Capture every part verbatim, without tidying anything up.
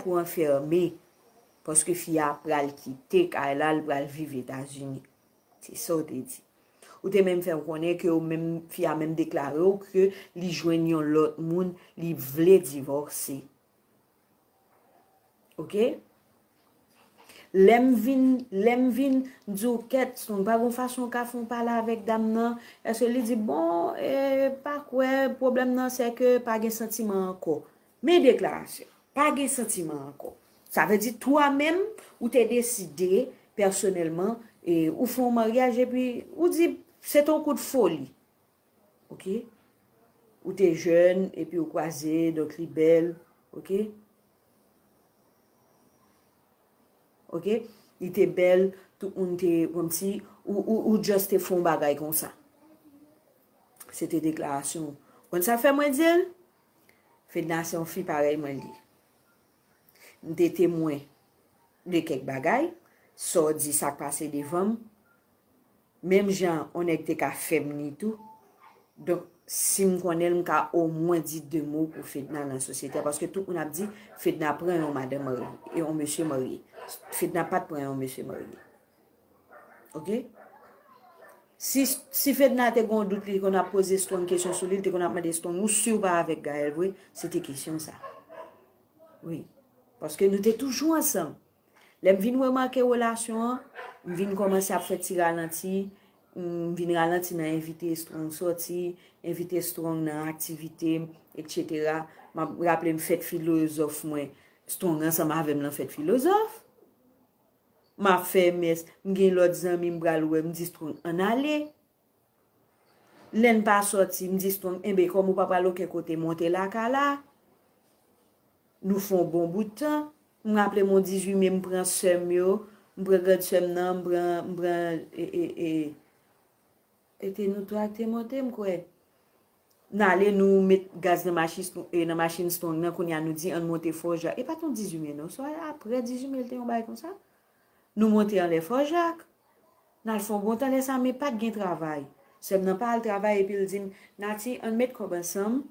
pou anfèmen. Paske fi a pral kite kay la, l pral viv Etazini. Se sa w te di. Ou te menm fè m konnen ke w menm, fi a menm deklare w ke li jwenn yon lòt moun, li vle divòse. Oke? Lè m vin, lè m vin di w kèt, Strong, pa gon fason w ka fè yon pale avèk dam nan. Èske li di, bon, e, pa kwè, pwoblèm nan se ke pa gen santiman ankò. Men deklarasyon, pa gen santiman ankò. Sa vle di, twa menm, ou te deside, pèsonèlman, e, ou fè yon maryaj, epi ou di, se te yon kout foli. Oke? Ou te jèn, epi ou kwaze, donk li bèl, oke? Oke? Li te bèl, tout moun te, kòmsi, ou, ou, ou just te fè yon bagay konsa. Se te deklarasyon. Konn sa fè mwen di l? Fedna se yon fi parèy mwen li. M te temwen de kèk bagay, sa w di, sa k pase devan m. Menm jan yon nèg te ka fè m ni tou. Donk, si m konnen l, m ka omwen di de mo pou Fedna nan sosyete a, paske tout moun ap di Fedna pran yon madanm marye, e yon mesye marye. Fedna pa t pran yon mesye marye. Oke? Si, si Fedna te gen yon dout, li te konn ap poze Strong kesyon sou li, li te konn ap mande Strong, ou si w pa avèk Gaël vre? Se te kesyon sa. Wi. Paske nou te toujou ansanm. Lè m vin remake relasyon an, m vin kòmanse ap fè ti ralanti, m vin ralanti nan envite Strong sòti, envite Strong nan aktivite m, etsetera. M ap raple m fèt filozòf mwen, Strong ansanm avè m nan fèt filozòf. M ap fè mès, m gen lòt zanmi m pral wè, m di Strong, ann ale. Lè n pa sòti, m di Strong, enben, kòm ou pa pral okenn kote, monte lakay la. Nou fè yon bon bout tan. M raple m yon dizuit me, m pran sè m yo, m pran grann sè m nan, m pran, m pran, e, e, e, e te nou twa k te monte, m kwè. N ale, nou met gaz nan machin, e, nan machin Strong nan, kounye a nou di, ann monte Fò Jak. E pa t yon dizuit me, non, se apre dizuit me, l te yon bagay konsa. Nou monte anlè Fò Jak. N al fè yon bon tan lè sa, men pa t gen travay. Sè m nan pa al travay, epi l di m, Nati, ann met kòb ansanm.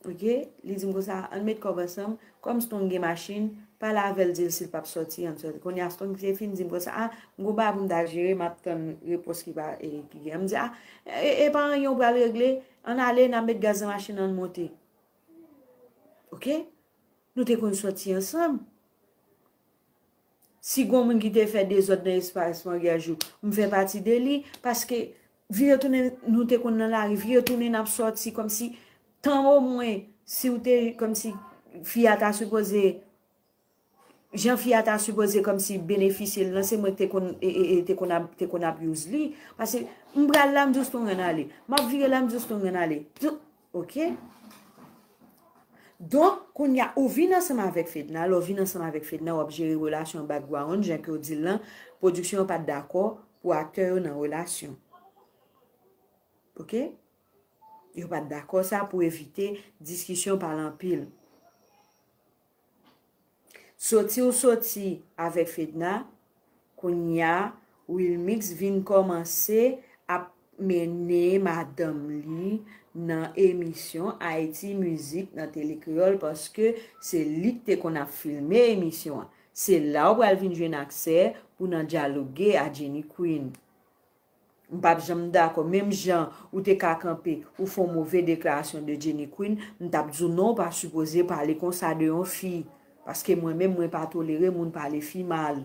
Oke? Li di m konsa, ann met kòb ansanm. Kòm Strong gen machin, pale avè l, di l si l p ap sòti, ann sòti. Kounye a, Strong te fin di m konsa, a, m gon bagay pou m ta jere, m ap tann repons ki pa, e, ki gen. M di, a, e, e pa anyen w pral regle, ann ale, n ap met gaz nan machin nan, ann monte. Oke? Nou te konn sòti ansanm. Si gon moun ki te fè dezòd nan espas maryaj ou, m fè pati de li, paske vire tounen nou te konn nan lari, vire tounen n ap sòti, kòmsi tan omwen, si w te, kòmsi fi a ta sipoze, jan fi a ta sipoze kòmsi benefisye l lan, se mwen ki te konn, e, e, e, te konn ap, te konn ap use li, paske m pral la, m di w Strong ann ale, m ap vire la, m di w Strong ann ale. Oke? Donk, kounye a, ou vin ansanm avèk Fedna. Lè w vin ansanm avèk Fedna, w ap jere relasyon background, jan ke w di l lan, pwodiksyon an pa t dakò pou aktè yo nan relasyon. Oke? Yo pa t dakò sa pou evite diskisyon pale anpil. Soti w soti avèk Fedna, kounye a, Wilmix vin kòmanse ap mennen madanm li nan emisyon Ayiti Mizik nan Tele Kreyòl, paske se li k te konn ap filme emisyon an. Se la w pral vin jwenn aksè pou nan dyaloge a Jenny Queen. M p ap janm dakò. Menm jan ou te ka kanpe, ou fè yon move deklarasyon de Jenny Queen, m t ap di w non, ou pa sipoze pale konsa de yon fi. Paske mwen menm, mwen pa tolere moun pale fi mal.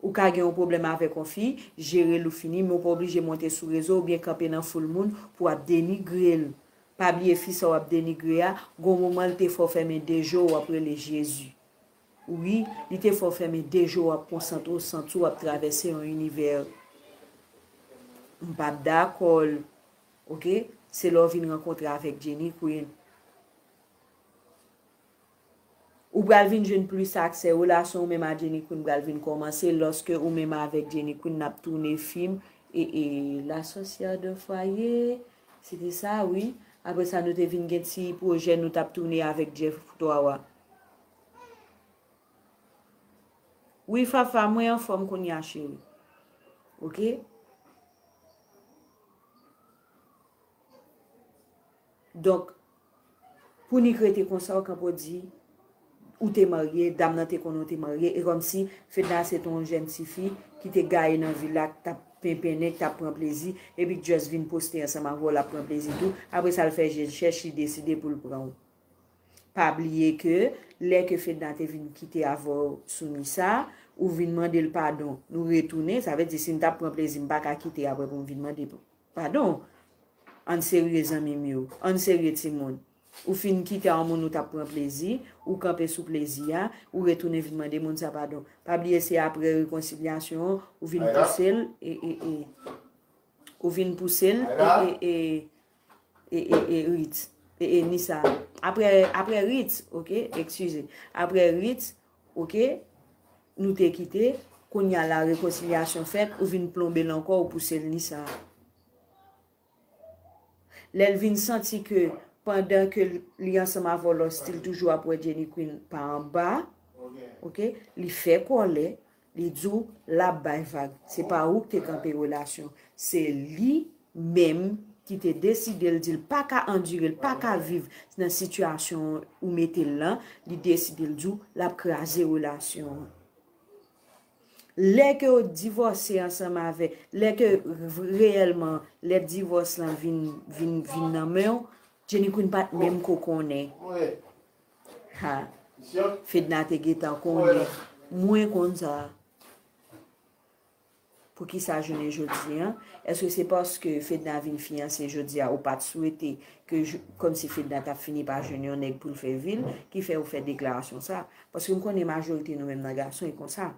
Ou ka gen yon pwoblèm avèk yon fi, jere l ou fini, men ou pa oblije monte sou rezo oubyen kanpe nan foul moun pou w ap denigre l. Pa bliye fi sa w ap denigre a, gon moman l te fè w fèmen de je w, w ap rele Jezi. Wi, li te fè w fèmen de je w, w ap konsantre w, santi w ap travèse yon inivè. M p ap dakò l. Oke? Se lè w vin rankontre avèk Jenny Queen. Ou pral vin jwenn plis aksè, relasyon ou menm a Jenny Queen pral vin kòmanse lòske ou menm avèk Jenny Queen n ap tounen fim e, e La sorcière de foyer, se te sa, wi. Apre sa, nou te vin gen ti pwojè nou t ap tounen avèk Jeff Twawa. Wi, Fafa, mwen anfòm kounye a, cheri. Oke? Donk, pou Nick rete konsa, ou kanpe w di, ou te marye, dam nan te konnen w te marye, e kòmsi Fedna se te yon jèn tifi ki te gaye nan vil la, k t ap penpennen, k t ap pran plezi, epi k just vin poste ansanm avè w, l ap pran plezi tou. Apre sa, l fè je l chèch, li deside pou l pran w. Pa bliye ke lè ke Fedna te vin kite avè w sou Nisa, ou vin mande l padon. Nou retounen, sa vle di si m t ap pran plezi, m pa ka kite apre pou m vin mande padon. Ann serye zanmi m yo, ann serye timoun. Ou fin kite a yon moun ou t ap pran plezi, ou kanpe sou plezi a, ou retounen vin mande moun sa padon. Pa bliye se apre rekonsilyasyon an, ou vin pouse l, e, e, e, ou vin pouse l, e, e, e, e, e, e, Ritz, e, e, Nisa. Apre, apre Ritz, oke, eskize. Apre Ritz, oke, nou te kite, kounye a la rekonsilyasyon fèt, ou vin plonbe l ankò, ou pouse l Nisa. Lè l vin santi ke pandan ke li ansanm avè w, l still toujou ap wè Jenny Queen pa anba, oke, li fè kòlè, li di w l ap bay vag. Se pa ou k te kanpe relasyon. Se li menm ki te deside l di l pa ka andire, l pa ka viv nan sitiyasyon ou mete l lan, li deside l di w l ap kraze relasyon an. Lè ke w divòse ansanm avè, lè ke v-, reyèlman, lè divòs lan vin, vin, vin nan men w, Jenny Queen pa t menm ko konnen. Ha. Fedna te gentan konnen. Mwen konn sa. Poukisa jounen jodi a? Èske se paske Fedna vin fiyanse jodi a, ou pa t swete ke jou-, kòmsi Fedna t ap fini pa jwenn yon nèg pou l fè vi l, ki fè ou fè deklarasyon sa? Paske m konnen majorite nou menm nan gason e konsa.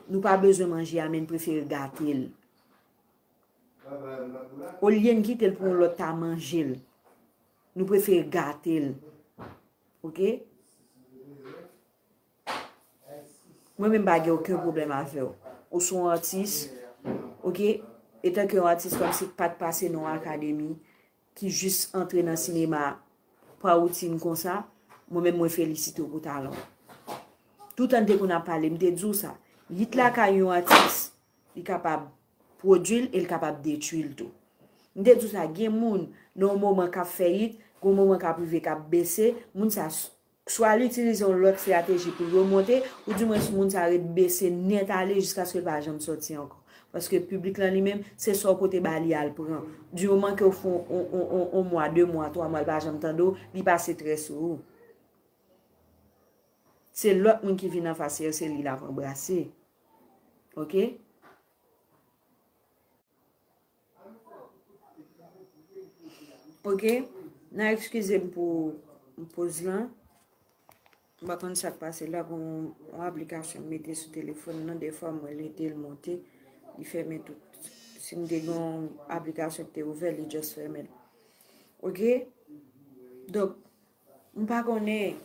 Nou pa bezwen manje a, men n prefere gate l. Olye n kite l pou yon lòt ta manje l, nou prefere gate l. Oke? Mwen menm pa gen okenn pwoblèm avè w. Ou se yon atis, oke? Etanke yon atis kòmsi k pa t pase nan yon akademi, ki jis antre nan sinema pa woutin konsa, mwen menm mwen felisite w pou talan w. Toutan n te konn ap pale, m te di w sa. Yit lakay yon atis, li kapab pwodui l e l kapab detwi l tou. M te di w sa, gen moun nan yon moman k ap fè yit, gen yon moman k ap rive k ap bese, moun sa s-, swa l itilize yon lòt estrateji pou l remonte, oudimwens moun sa ret bese nèt ale jiskaske l pa janm sòti ankò. Paske piblik lan li menm, se sa w pote ba li a l pran. Di moman ke w fè on, on, on, on, on mwa, de mwa, twa mwa, l pa janm tande w, li pase trè sou ou. Se lòt moun ki vin anfas li an, se li l ap anbrase. Oke? Oke? N a eskize m pou poz lan. M pa konn sa k pase la, gon yon aplikasyon m mete sou telefòn nan, defwa mwen lete l monte, li fèmen tout. Si m te gen yon aplikasyon ki te ouvè, li just fèmen l. Oke? Donk, m pa konnen,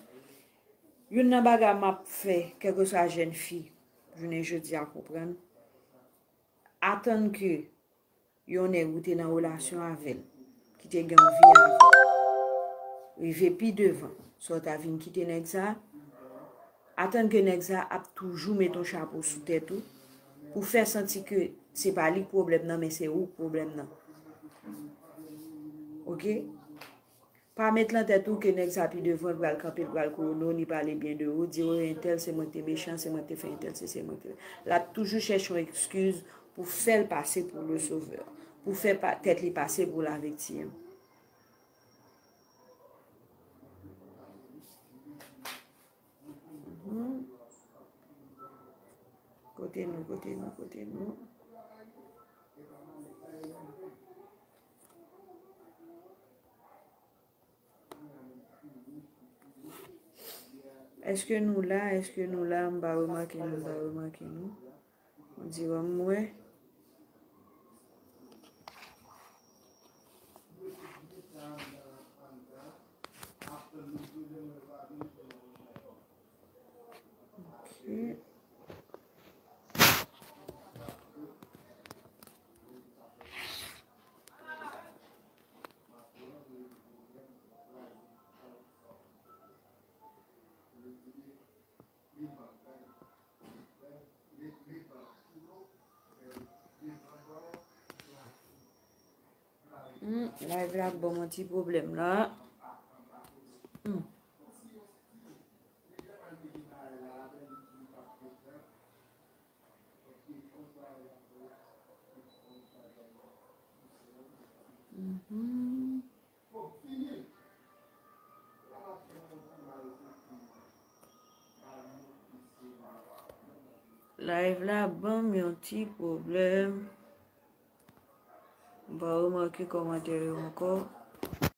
youn nan bagay m ap fè, kèlkeswa jèn fi, jounen jodi a konprann, atann ke yon nèg ou te nan relasyon avè l, ki te gen anvi avè l, rive pi devan, sa w ta vin kite nèg sa, atann ke nèg sa ap toujou met yon chapo sou tèt ou, pou fè santi ke se pa li k pwoblèm nan, men se ou k pwoblèm nan. Oke? Pa met lan tèt ou ke nèg sa pi devan, l pral kanpe, l pral kouwone w, ni pale byen de ou, di, o, entèl, se mwen ki te mechan, se mwen ki te fè entèl, se, se mwen ki te. L ap toujou chèche yon ekskiz pou fè l pase pou le sovè, pou fè pa, tèt li pase pou laviktim. Mhm. Kote nou, kote nou, kote nou? Èske nou la? Èske nou la? M pa remake nou, m pa remake nou. On dirait m wè. Ok. Hmm, live la ap ban m yon ti pwoblèm la. Hmm. Mhm. Live la ban m yon ti pwoblèm. M pa remake kòmantè yo ankò.